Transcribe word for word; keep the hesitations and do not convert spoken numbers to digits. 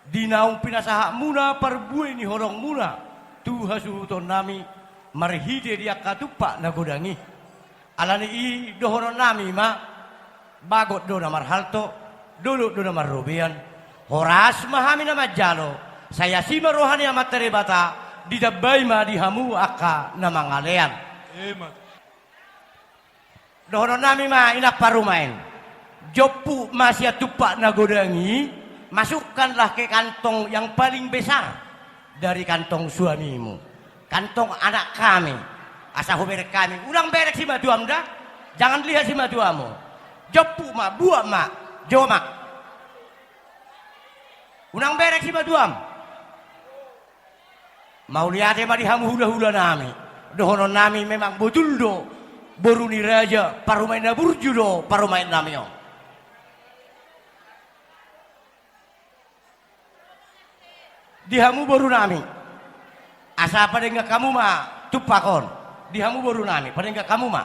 Di naung pinasahatmuna parbue ni holongmuna tu hasuhutonnami marhite di angka tumpak na godang i. Alani i dohononnami ma, bagot do na marhalto, dolok do na marrobean. Horas ma hami na manjalo, sai asi ma roha ni Amanta Debata, ditambai ma di hamu angka na mangalean. Emma. Dohononnami ma, inang parumaen, jomput ma sian tumpak na godang i, masukkanlah ke kantong yang paling besar dari kantong suamimu, kantong anak kami, asa hubereng hami. Unang bereng simatuam da, jangan lihat simatuamu. Jomput ma, buat ma, jo ma. Unang bereng simatuam. Mauliate ma di hamu hulahulanami. Dohononnami memang botul do, boru ni raja, parumaen na burju do parumaennami on. Di hamu borunami, asa padenggan hamu ma tumpak on. Di hamu borunami, padenggan hamu ma.